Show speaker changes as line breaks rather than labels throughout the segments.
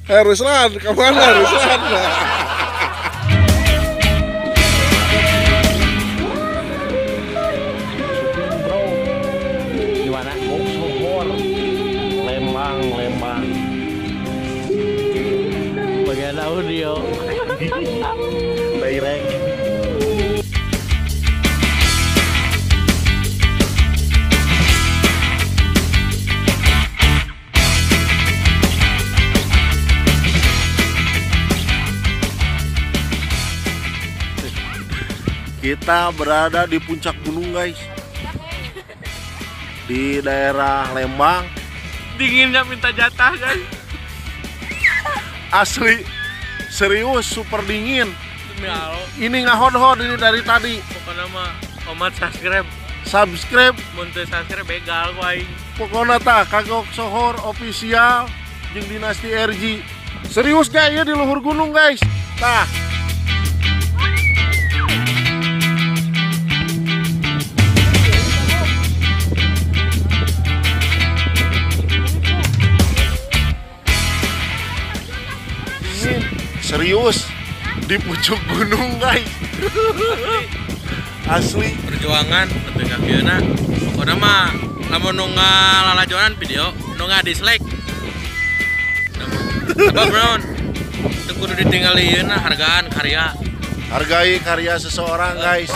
Ruslan, kemana Ruslan?
Bro, gimana? Sohor, Lembang, Lembang. Bagian audio, direct.
Kita berada di puncak gunung guys, di daerah Lembang.
Dinginnya minta jatah guys.
Asli, serius super dingin. Ini ngahon-hon ini dari tadi.
Pokoknya mah omat subscribe.
Subscribe.
Mun teu subscribe begal ku aing.
Pokoknya tah Kagok Sohor official jeung Dinasti RG. Serius guys, ya di luhur gunung guys. Tah. Serius di pucuk gunung guys. Asli
perjuangan teu kakieuna. Pokona mah lamun nu ngalalajonan video nu nga-dislike. Apa bro? Teu kudu ditinggali yeuna hargaan karya.
Hargai karya seseorang guys.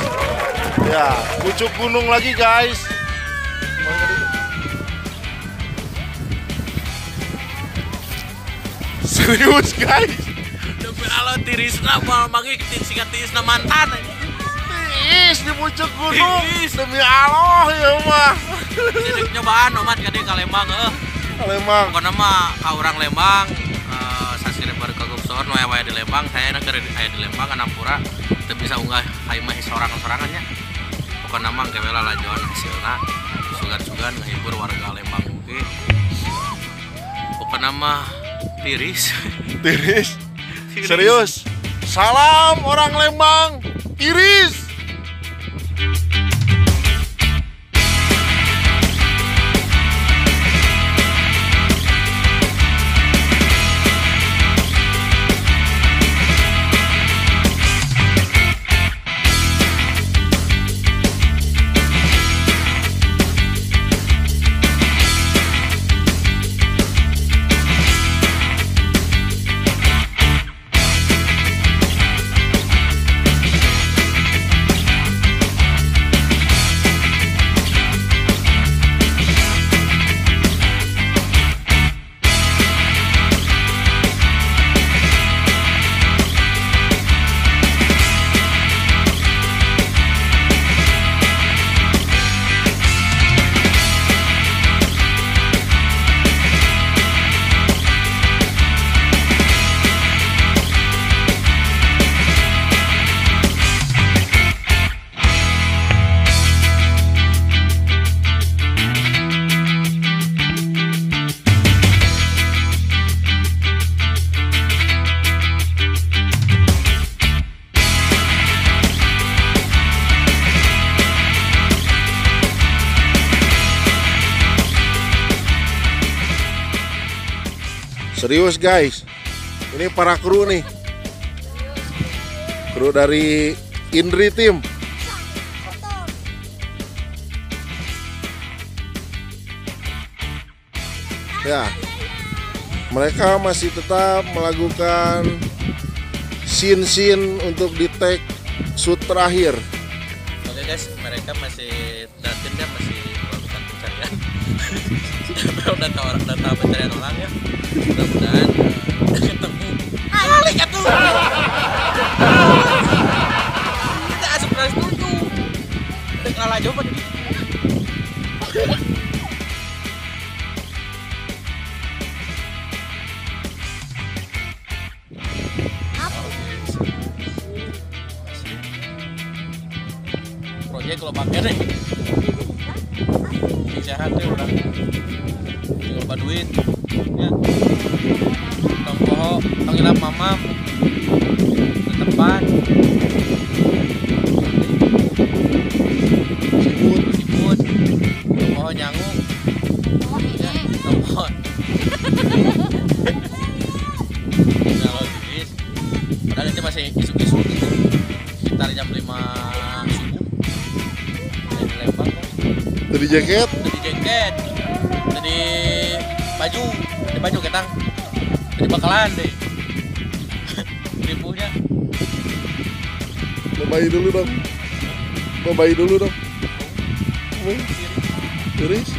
Ya, pucuk gunung lagi guys. Serius guys.
Kalau tirisna mau manggil singkat tirisna mantan.
Tiris di pucuk gunung. Tiris. Demi Allah ya mah.
Jadi nyobaan omat ka dieu ka Lembang heuh.
Ka Lembang.
Pokona mah ka urang Lembang, subscriber Kagok Sohor nu aya di Lembang, saya keur aya di Lembang Anampura teu bisa unggah ka imah sorangan-sorangan nya. Pokona mah engke we lalajoan hasilna. Sugan-sugan ngahibur warga Lembang oge. Pokona mah tiris.
Tiris. Serius, salam orang Lembang, tiris. Serius guys, ini para kru nih, kru dari Indri Team. Ya, mereka masih tetap melakukan scene-scene untuk di take shoot terakhir.
Oke guys, mereka masih, dan timnya masih melakukan pencarian. Data pencarian orang ya. Mudah-mudahan ketemu. Kali atuh. Kita asup kelas 7. Dek kalah jauh pada. Proyek kalau pakai deh. Sehat deh orang. Loba duit ya. Tong poho, tong ilap mamam. Tetepan.
Beli jaket.
Beli jaket. Beli baju, beli baju ketang. Beli bakalan deh. Ribunya.
Bayi dulu dong. Bayi dulu dong. Iris.